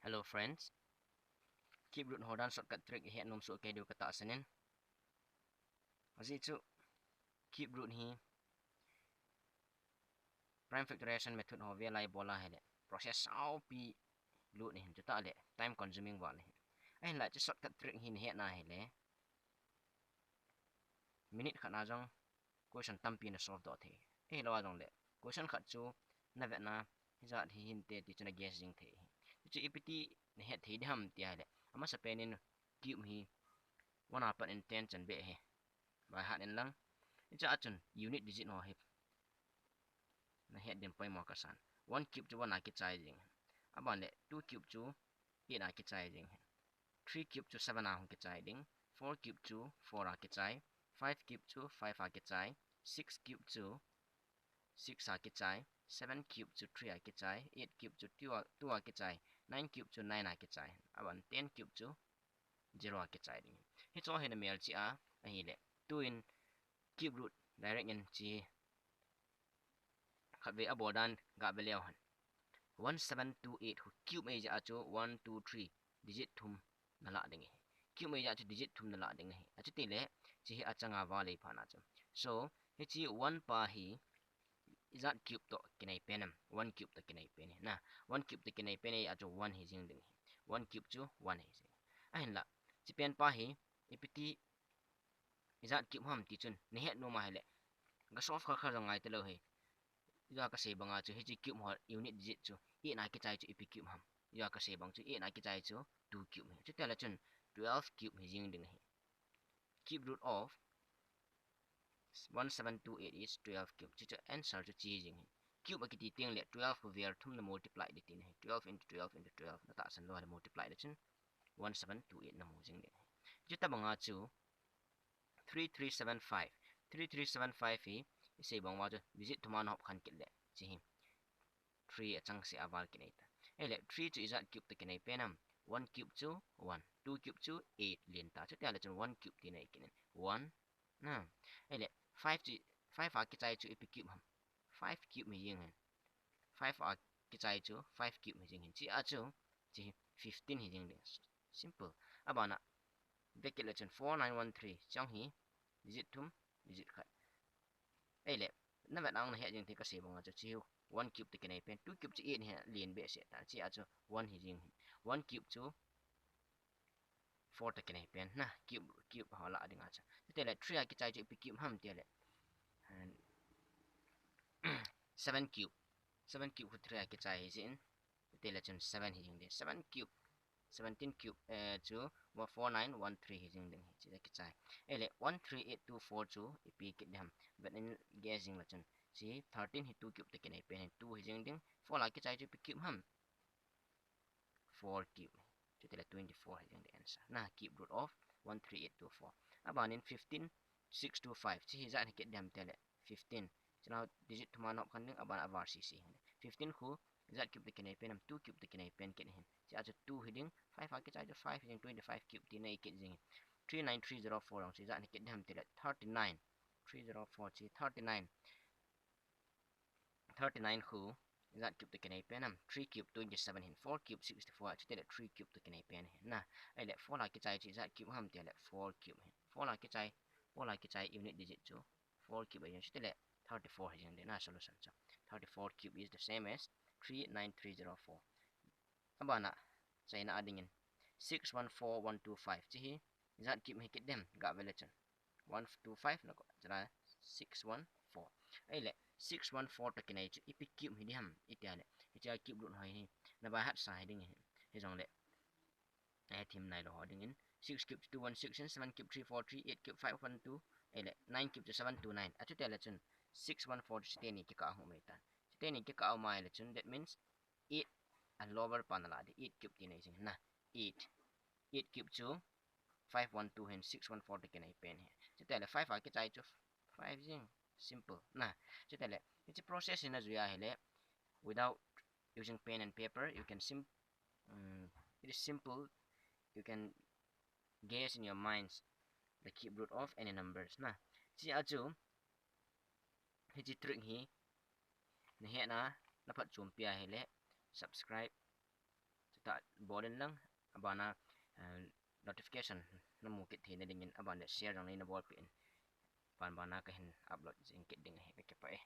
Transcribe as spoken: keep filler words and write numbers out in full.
Hello friends. Cube root ho dan shortcut trick ihet nom soh kei diu katahsan in. Ajeh chu cube root hi prime factorization method ho vel a ibol a ahile process saupi lut ahin, chutah le time consuming val ahin. Ahinlah hiche shortcut trick hi nahet na ahile minute khat na jong question tampi na solve doh thei. Ahilou a jongle question khat chu navet na hijat hi hinte ti chu na guess jing thei. Hichu ipi ti nahet thei ding ham ti ahile, amasapen in cube hi one a pat in ten chan beh hi by heart in lang. Hiche a chun unit digit ho hi nahet ding poimo kasan. One cube chu one a kichai jing. Aban le two cube chu eight a kichai jing. Three cube chu seven a hung kichai ding. Four cube chu four a kichai. Five cube chu five a kichai. Six cube chu six a kichai. Seven cube chu three a kichai. Eight cube chu two a, two a kichai. Nine cube chu nine a kichai. Aban ten cube chu zero a kichai ding. Hicho hi na melchih a ahile, tuin cube root direct in chi khatvei abol dan gave leu hen. One seven two eight hu cube ahi jeh a chu one, two, three digit thum nalah ding ahi. Cube ahi jeh a chu digit thum nalah ding ahi. Achuti le, hiche hi achanga val ahi phat na chu. So, hiche one pa hi ijat cube toh kinai pen em? One cube toh kinai pen ahi na. One cube toh kinai pen ahi jeh a chu one hi jing ding ahi. One cube chu one hi jing. Ahinlah, hiche pen pa hi ipi ti ijat cube ham ti chun nahet nom a ahile, ga solve kha kha jong ngai talou hi. Ijeh a kasei banga chu hiche cube ho unit digit chu eight na kichai chu ipi cube ham. Ijeh a kasei bang chu eight na kichai chu two cube hi. Chuti le chun twelve cube hi jing ding ahi. Cube root of one seven two eight is twelve cube. Hiche chu answer chu hiche hi jing ahi. Cube akiti teng le twelve hu vel thum na multiply ding tina ahi. Twelve into twelve into twelve na tahsan lou le multiply le chun one seven two eight na mu jing ding ahi. Chuti banga chu three three seven five. Three three seven five hi isei bang uva chu digit thum a na hop khen kit le hiche hi three achang seh a val kinei ta. Ahile three chu ijat cube toh kinai pen ham? One cube chu one, two cube chu eight len ta. Chuti le chun one cube ti na ikit in. One na. Ahile five chu, five a kichai chu ipi cube ham? Five cube hi jing hen. Five a kichai chu five cube hi jing hen. Hiche a chu hiche hi fifteen hi jing ding. Simple. Aban a vekit le chun four nine one three. Hiche hi digit thum, digit khat. Ahile navet nang nahet jing thei kasei banga chu hiche hi one cube toh kinai pen, two cube chu eight hi len behseh ta. Hiche a chu one hi jing hen. One cube chu four toh kinai pen na, cube, cube ho lah ding a chu. Chuti le three a kichai chu ipi cube ham ti le, seven cube. Seven cube hu three a kichai hi jeh in. Chuti le chun seven hi jing ding. Seven cube, seventeen cube, eh, chu four nine one three hi jing ding. Hiche a kichai. Ahile one three eight two four chu ipi kit ding ham? Vet in guess jing le chun. Hiche thirteen hi two cube toh kinai pen hi, two hi jing ding. Four a kichai chu ipi cube ham? Four cube. Chuti le twenty-four hi jing ding answer. Na, cube root of one three eight two four. Aban in fifteen six two five. Hiche hi ijat hi kit ding ham ti le fifteen. Hiche na digit thum a na hop khen ding, aban a var sisi. Fifteen khu ijat cube toh kinai pen ham? Two cube toh kinai pen kit hin. Hiche a chu two hi ding, five a kichai chu five hi jing, twenty-five cube ti na ikit jing. Three nine three zero four jong hiche ijat hi kit ding ham ti le thirty-nine. Three zero four hiche thirty-nine. Thirty-nine khu ijat cube toh kinai pen ham? Three cube twenty-seven hin, four cube sixty-four, chuti le three cube toh kinai pen hin na. Ahile four a kichai chu ijat cube ham ti le four cube hin. Four a kichai, four a kichai unit digit chu four cube ahi, chuti le thirty-four hi jing ding na, solution chu. Thirty-four cube is the same as three nine three zero four. Aban a, achaina a ding in six one four one two five. Hiche hi ijat cube hi kit ding ham? Gave le chun one two five na ko, hiche a six one four. Ahile six one four toh kinai chu ipi cube hi ding ham iti le, hiche a cube root ho hi na by heart sa hi ding ahi. Hijongle, eh, thim nailou ho ding in, six cube two one six in, seven cube three four three, eight cube five one two, ahile nine cube chu seven two nine. Achuti le chun six one four chu hiche teni kikah a hung um ahitan. Hiche teni kikah a um a ahile chun, that means eight a lower pa nalah ding, eight cube ti na hi jing na. Eight, eight cube chu five one two hin, six one four toh kinai pen hi. Chuti le five a kichai chu five jing. Simple na. Chuti le hiche process hi na jui a ahile, without using pen and paper, you can sim-, um, it is simple. You can guess in your minds the cube root of any numbers na. Hiche a chu, hiche trick hi nahet na, na phatchompi a ahile, subscribe, tah bol in lang, abana, eh, notification namu kit theina dingin, abana share jong neina bolpeh in. Banbana kahin upload jing kit ding ahi, kakipah e.